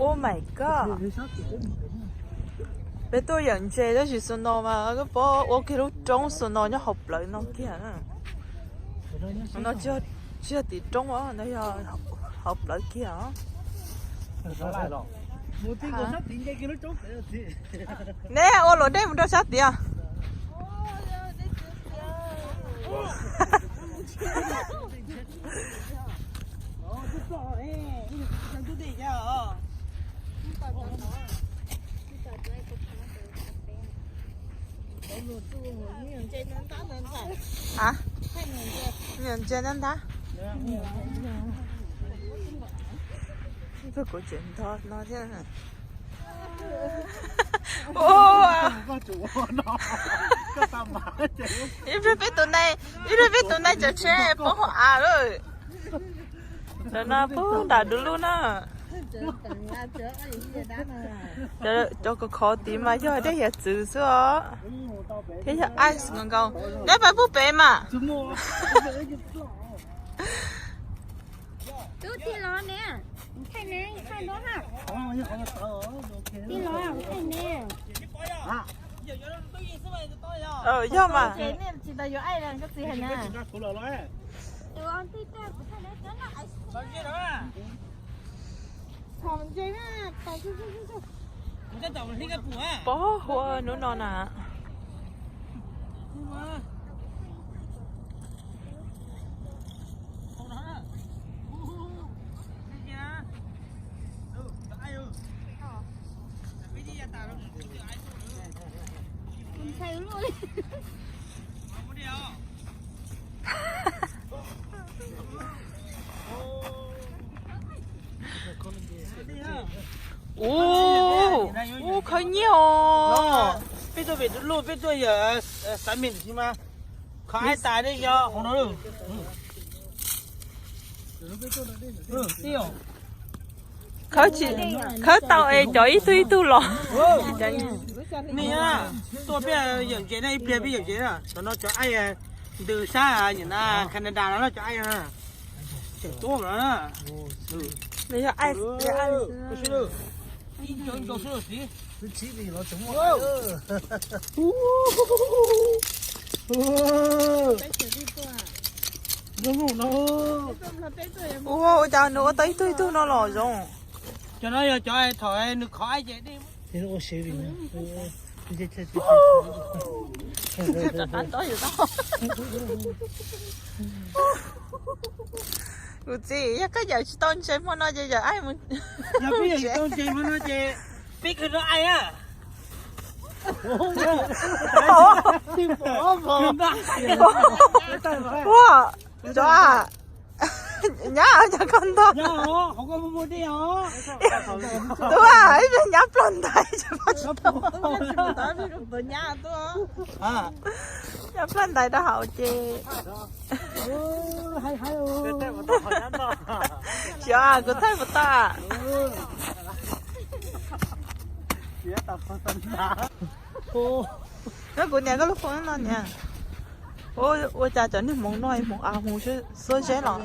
Oh my god. Peb tuaj yawm ntses tab sis snow mas koj paub ua kiag lub roob snow nyob hauv plawv no kiag. No tsis yog tim roob os, no yog hauv plawv kiag os. Neb ua luam dej mus rau sab tid. Niam ntses ntag ntag. Kuv tseem nto no thiab. Ib pliag peb tus neeg, ib pliag peb tus neeg cov tsheb poob hauv av lawm. Ntawm no poob nram dub lub na. Cov khov khov tid mas yog dej hiav txwv xwb os, thiab yog ice nkaus nkaus. Neb pab pub pem mas. Tub, tij laug ne, thaij ne, thaij duab na. Tij laug, thaij ne. Yog mas. Pob hua hnub no na. Ub, ub, khawb nyiaj os. Peb tuaj pem dub lug, peb tuaj yawm xav me ntsis mas kho aib tas ne, yog hauv no. Khawb tsis, khawb tau es cov ib tug ib tug los. Nej tuaj peb yawm ntses na, ib pliag peb yawm ntses na, cov no cov aib ntws sab na, Canada no cov aib na. Tseem tuab mas na. Nws yog aib, Ua cas nws ua tau ib tug ib tug no los zoo. Cov no yog cov thaum nws khov aib ces dej. Kuv txiv, yog koj yawm tsis tau ntses hmo no ces yawm aib mus. Yog peb yawm tsis tau ntses hmo no ces peb kawg rau aib na. Ua, cov a, nyab, nyab koj ntog. Tub, ib pliag nyab ploj ntais. Nyab ploj ntais rau hauv ces. Xyov kuv thaij puas tau. Nyob kuv niam koj lub phone no niam. Ua cas cov niag hmoov no hmoov av hmoov xuab zeb los.